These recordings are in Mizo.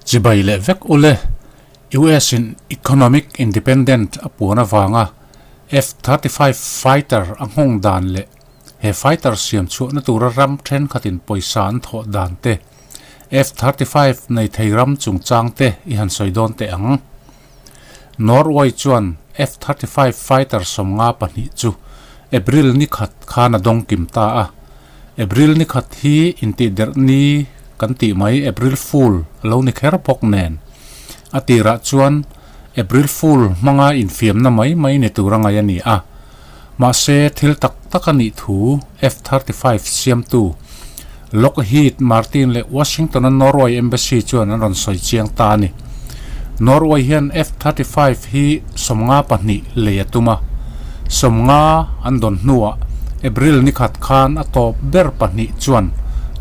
Chibai leh vek ule, US in Economic Independent a puan avanga F-35 fighter a nghawng dan leh he fighter siam chhuahna tura ram thenkhatin pawisa an thawh dan te, F-35 nei thei ram chungchang te i han sawi dawn teh ang. Norway chuan F-35 fighter 52 chu April ni khat khan a dawng kim ta a. April ni khat hi intihderh ni kan tih mai April Fool a lo ni kher bawk nen. A tirah chuan April Fool hmanga infiamna mai mai ni tur a ngaih a ni a. Mahse thil tak tak a nih thu F-35 siamtu Lockheed Martin leh Washington-a Norway Embassy chuan an rawn sawi chiang ta a ni. Norway hian F-35 hi 52 lei a tum a, 50 an dawn hnuah April ni khat khan a tawp ber pahnih chuan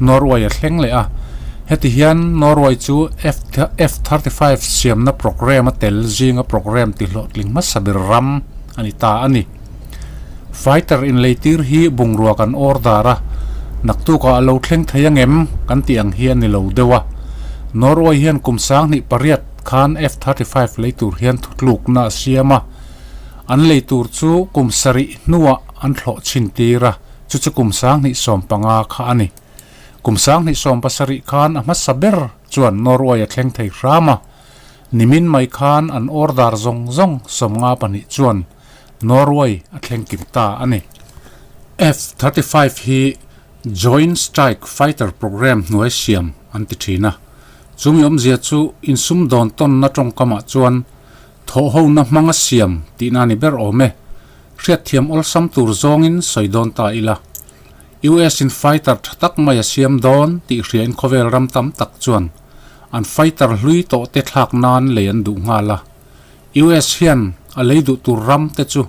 Norway a thleng leh a. Heti hian Norway chu F-35 siamna programme a tel zinga programme tihlawhtling hmasa ber ram a ni ta a ni. Fighter inleitir hi bungrua kan order a, naktukah a lo thleng thei angem kan tih ang hi a ni lo deuh a. Norway hian kum 2008 khan F-35 lei tur hian thutlukna a siam a, an lei tur chu kum sarih hnuah an thlawh chhin tir a, chu chu kum 2015 kha a ni. Kum 2017 khan a hmasa ber chuan Norway a thleng thei hram a, nimin mai khan an order zawng zawng 52 chuan Norway a thleng kim ta a ni. F-35 hi Joint Strike Fighter Programme hnuai siam an ti thin a, chumi awmzia chu insum dawn tawnna tawngkamah chuan thawhhona hmanga siam tihna a ni ber awm e. Hriatthiam awlsam tur zawngin sawi dawn ta ila. US in fighter tha tak mai a siam dawn tih hriain khawvel ram tam tak chuan an fighter hlui tawh te thlak nan lei an duh nghal a. US hian a lei duh tur ram te chu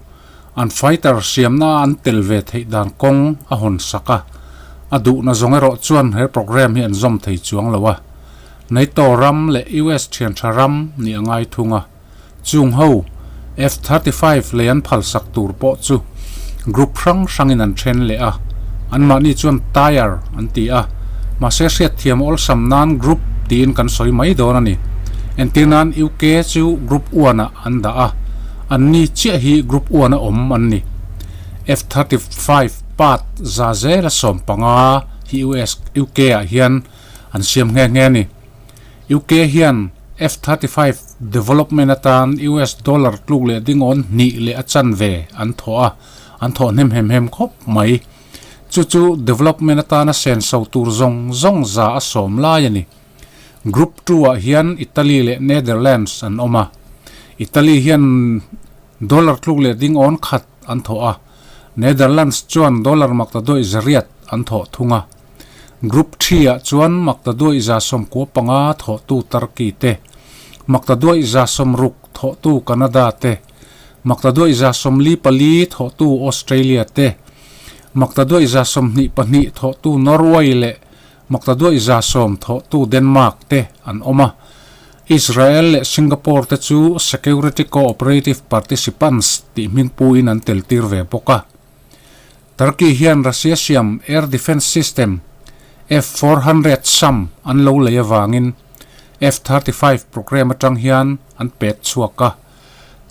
an fighter siamna a an tel ve theih dan kawng a hawn sak a, a duhna zawng erawh chuan he program hi an zawm thei chuang lo a. NATO ram leh US thian tha ram nih a ngai thung a, chung ho F-35 lei an phal sak tur pawh chu group hrang hrangin an then leh a, anmahni chuan tier an ti a, mahse hriatthiam awlsam nan group tiin kan sawi mai dawn a ni. Entir nan UK chu group one ah an dah a, anni chiah hi group one a awm an ni. F-35 part za zela 15 hi US UK ah hian an siam nghe nghe a ni. UK hian F-35 development atan US dollar tluk leh dingawn hnih leh a chanve an thawh a, an thawh hnem hem hem khawp mai. Chu chu development atana senso tur zawng zawng za a sawm lai a ni. Group two ah hian Italy leh Netherlands an awm a. Italy hian dollar tluk leh ding awn khat an thawh a, Netherlands chuan dollar maktaduaih zariat an thawh thung a. Group three ah chuan maktaduaih 95 thawhtu Turkey te, maktaduaih 60 thawhtu Canada te, maktaduaih 44 thawhtu Australia te, maktaduaih 22 thawhtu Norway leh maktaduaih 10 thawhtu Denmark te an awm a. Israel leh Singapore te chu Security Cooperative Participants tih hming puin an tel tir ve bawk a. Turkey hian Russia siam air defence system F-400 sam an lo lei avangin F-35 programme atang hian an pet chhuak a.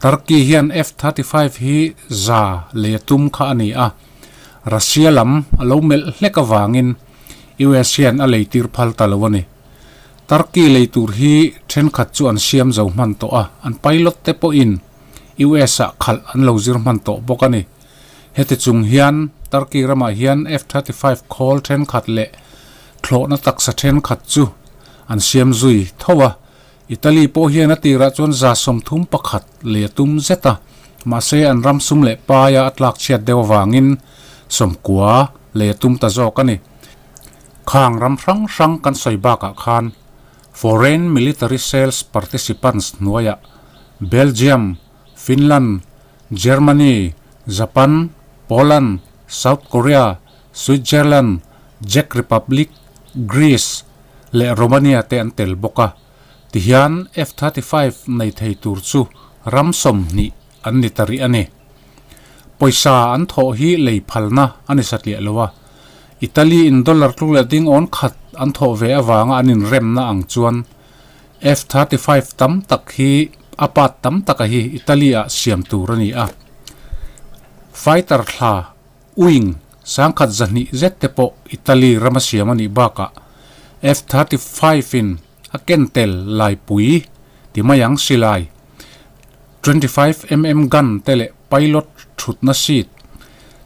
Turkey hian F-35 hi za lei a tum kha a ni a, Russia lam a lo melh hlek avangin US hian a lei tir phal ta lo a ni. Turkey lei tur hi thenkhat chu an siam zo hman tawh a, an pilot te pawhin US ah khalh an lo zir hman tawh bawk a ni. Heti chung hian Turkey ramah hian F-35 khawl thenkhat leh thlawhna taksa thenkhat chu an siam zui tho a, Italy pawh hian a tirah chuan 31 lei a tum zet a, mahse an ram sum leh paia a tlak chhiat deuh avangin 90 lei a tum ta zawk a ni. Khang ram hrang hrang kan sawi bakah khan Foreign Military Sales Participants hnuaiah Belgium, Finland, Germany, Japan, Poland, South Korea, Switzerland, Czech Republic, Greece leh Romania te an tel bawk a. Tihian F-35 nei thei tur chu ram 20 an ni ta rih a ni. Pawisa an thawh hi lei phalna a ni satliah lo a. Italy in dollar tluk leh ding awn khat an thawh ve avanga an inremna ang chuan. F-35 tam tak hi a part tam taka hi Italy ah siam tur a ni a. Fighter thla Wing sangkhat zahnih zet te pawh Italy rama siam a nih bakah F-35 in a ken tel laipui ti mai ang silai 25 mm gun te leh pilot thutna seat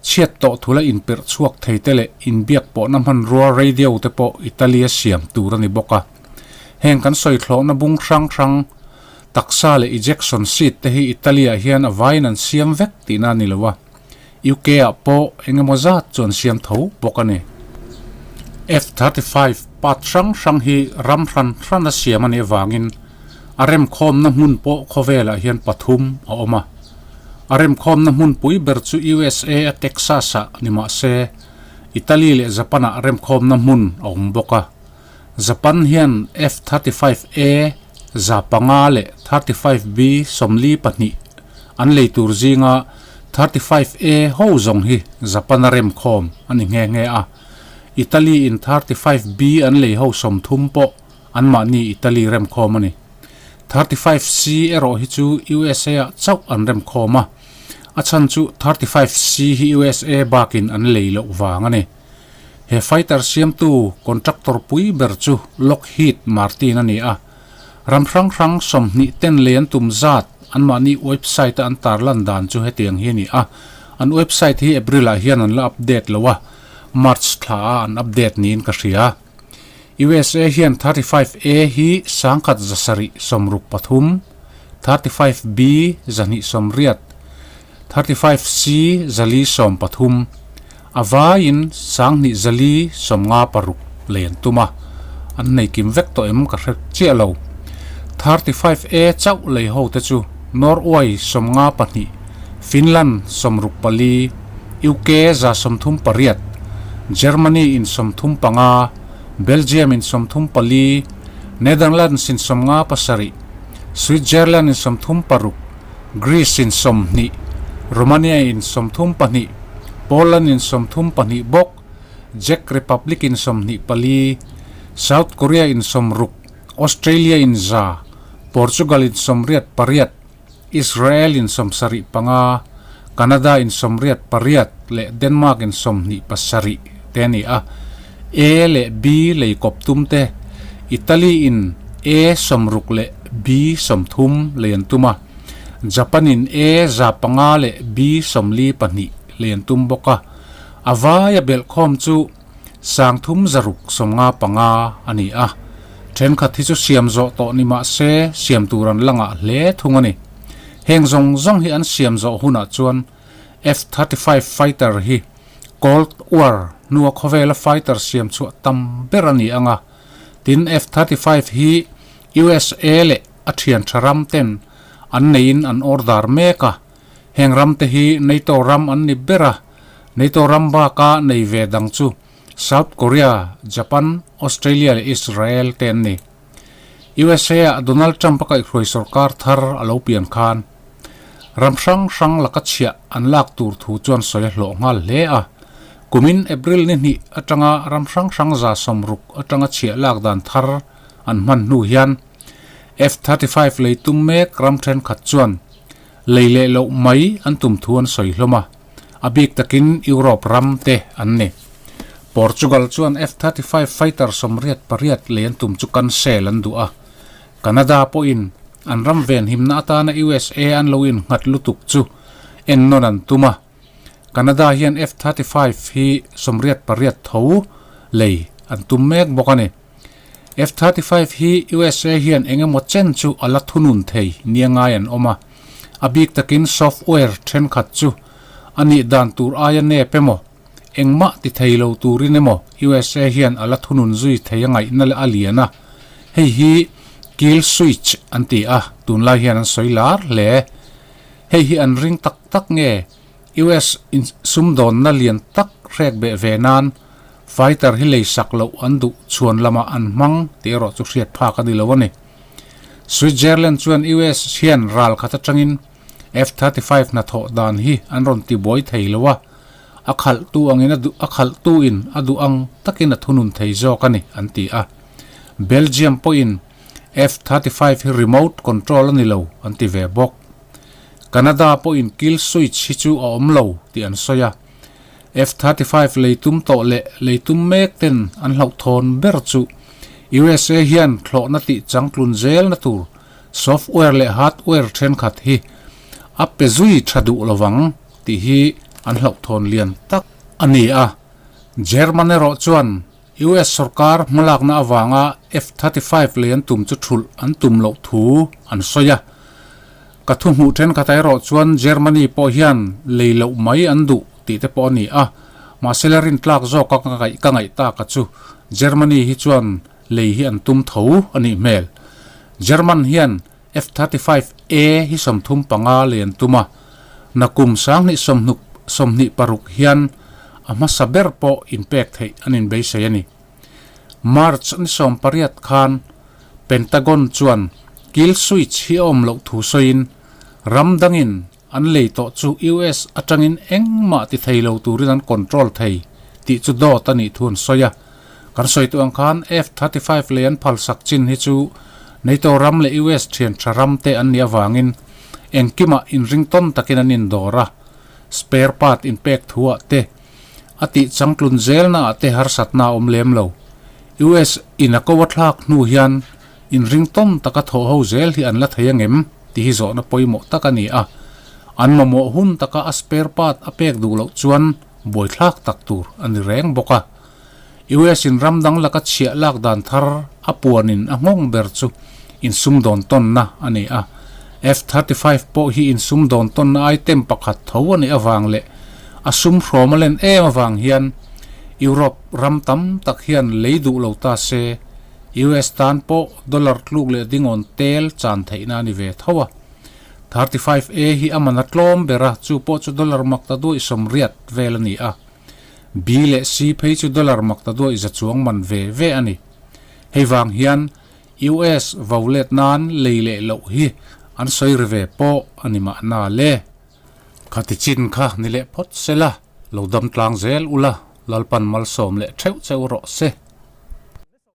chhiat tawh thula inperh chhuak thei te leh inbiak pawhna hmanrua radio te pawh Italy a siam tur a ni bawk a. Heng kan sawi thlawhna bung hrang hrang taksa leh ejection seat te hi Italy ah hian a vaiin an siam vek tihna a ni lo a. UK ah pawh eng emaw zat chu an siam tho bawk a ni. F-35 part hrang hrang hi ram hran hran a siam a nih avangin a remkhawmna hmun pawh khawvelah hian pathum a awm a. A remkhawmna hmunpui ber chu USA a Texas ah ni mah se Italy leh Japan ah remkhawmna hmun a awm bawk a. Japan hian F-35A 500 leh 35B 42 an lei tur zinga 35A ho zawng hi Japan a remkhawm a ni nghe nghe a. Italy in 35B an lei ho 30 pawh anmahni Italy remkhawm a ni. 35C erawh hi chu USA ah chauh an remkhawm a, a chhan chu 35C hi USA bakin an lei loh vang a ni. He fighter siamtu contractor pui ber chu Lockheed Martin a ni a, ram hrang hrang 20 ten lei an tum zat anmahni website a an tarlan dan chu hetiang hi a ni a, an website hi April ah hian an la update lo a, March thla ah an update niin ka hria. USA hian 35 A hi 1773, 35 B 280, 35 C 413, a vaiin 2456 lei an tum a, an nei kim vek tawh em ka hre chiah lo. 35 A chauh lei ho te chu Norway 52, Finland 64, UK 138, Germany in 35, Belgium in 34, Netherlands in 57, Switzerland in 36, Greece in 20, Romania in 32, Poland in 32 bawk, Czech Republic in 24, South Korea in 60, Australia in 100, Portugal in 88, Israel in 75, Canada in 88 leh Denmark in 27 te a ni a. A leh B lei kawp tum te, Italy in A 60 leh B 30 lei an tum a, Japan in A 500 leh B 42 lei an tum bawk a. A vaia belhkhawm chu 3655 a ni a, thenkhat hi chu siam zawh tawh ni mah se siam tur an la ngah hle thung a ni. Heng zawng zawng hi an siam zawh hunah chuan F-35 fighter hi Cold War hnua khawvela fighter siam chhuah tam ber a ni ang a, tin F-35 hi USA leh a thian tha ram ten an neiin an order mek a, Heng ram te hi NATO ram an ni ber a, NATO ram baka nei ve dang chu South Korea, Japan, Australia leh Israel te an ni. USA ah Donald Trump a kaihhruai sorkar thar a lo pian khan ram hrang hrang laka chhiah an lak tur thu chuan sawi a hlawh nghal hle a. Kumin April ni hnih atanga ram hrang hrang 60 atanga chhiah lak dan thar an hman hnu hian F-35 lei tum mek ram thenkhat chuan Lei leh loh mai an tum thu an sawi hlawm a, a bik takin Europe ram te an ni. Portugal chuan F-35 fighter 88 lei an tum chu cancel an duh a, Canada pawhin an ram venhimna atana USA an lo innghat lutuk chu ennawn an tum a, Canada hian F-35 hi 88 tho lei an tum mek bawk a ni. F-35 hi USA hian eng emaw chen chu a la thunun thei nia ngai an awm a, a bik takin software thenkhat chu a nih dan tur aia nep emaw, engmah ti thei lo turin emaw USA hian a la thunun zui thei a ngaihna leh a lian a, hei hi kill switch an ti a, tunlai hian an sawi lar hle. Hei hi an ring tak tak nge US sumdawnna lian tak hrek beh ve nan Fighter hi lei sak loh an duh chhuan lamah an hmang tih erawh chu hriat phak a ni lo a ni. Switzerland chuan US hian ral khat atangin F-35 hnathawh dan hi an rawn tibuai thei lo a, a khalhtu angin a duh a khalhtu in a duh ang takin a thunun thei zawk a ni an ti a. Belgium pawhin F-35 hi remote control a ni lo an ti ve bawk. Canada pawhin kill switch hi chu a awm lo tih an sawi a. F-35 lei tum tawh leh lei tum mek ten an hlauhthawn ber chu USA hian thlawhna tih changtlun zelna tur software leh hardware thenkhat hi a pe zui tha duh lovang tih hi an hlauhthawn lian tak a ni a. German erawh chuan US sorkar hmalakna avanga F-35 lei an tum chu thulh an tum loh thu an sawi a. Ka thu hmuh thenkhat erawh chuan Germany pawh hian lei loh mai an duh tih te pawh a ni a, mahse la rintlak zawk a ka ngaih tak a chu Germany hi chuan lei hi an tum tho a nih hmel. German hian F-35 A hi 35 lei an tum a, nakum sanghnih sawmhnuk 26 hian a hmasa ber pawh inpek theih an inbeisei a ni. March ni 18 khan Pentagon chuan kill switch hi a awm loh thu sawiin ram dangin an lei tawh chu US atangin engmah ti thei lo turin an control thei tih chu dawt a nih thu an sawi a. Kan sawi tawh ang khan F-35 lei an phalsak chin hi chu NATO ram leh US thian tha ram te an nih avangin engkimah inringtawn takin an indawr a, spare part inpek thuah te a tih changtlun zelna ah te harsatna a awm lem lo. US in a ko a thlak hnu hian inringtawm taka thawh ho zel hi an la thei angem tih hi zawhna pawimawh tak a ni a. An mamawh hun taka a spare part a pek duh loh chuan buaithlak tak tur a ni reng bawk a. US in ram dang laka chhiah lak dan thar a puanin a nghawng ber chu insumdawn tawnna a ni a. F-35 pawh hi insumdawn tawnna item pakhat tho a nih avang leh a sum hrawm a len em avang hian Europe ram tam tak hian lei duh lo ta se US tan pawh dollar tluk leh dingawn tel chan theihna a ni ve tho a. 35A hi a man a tlawm ber a, chu pawh chu dollar makta duaih 80 vel a ni a. B leh C phei chu dollar makta duaih za chuang man ve ve a ni. Hei vang hian US vo let nan lei leh loh hi an sawi ri ve pawh a ni mahna le. Khati chin kha ni leh phawt se la, lo dam tlang zel ula, Lalpan malsawm leh theuh cheu rawh se.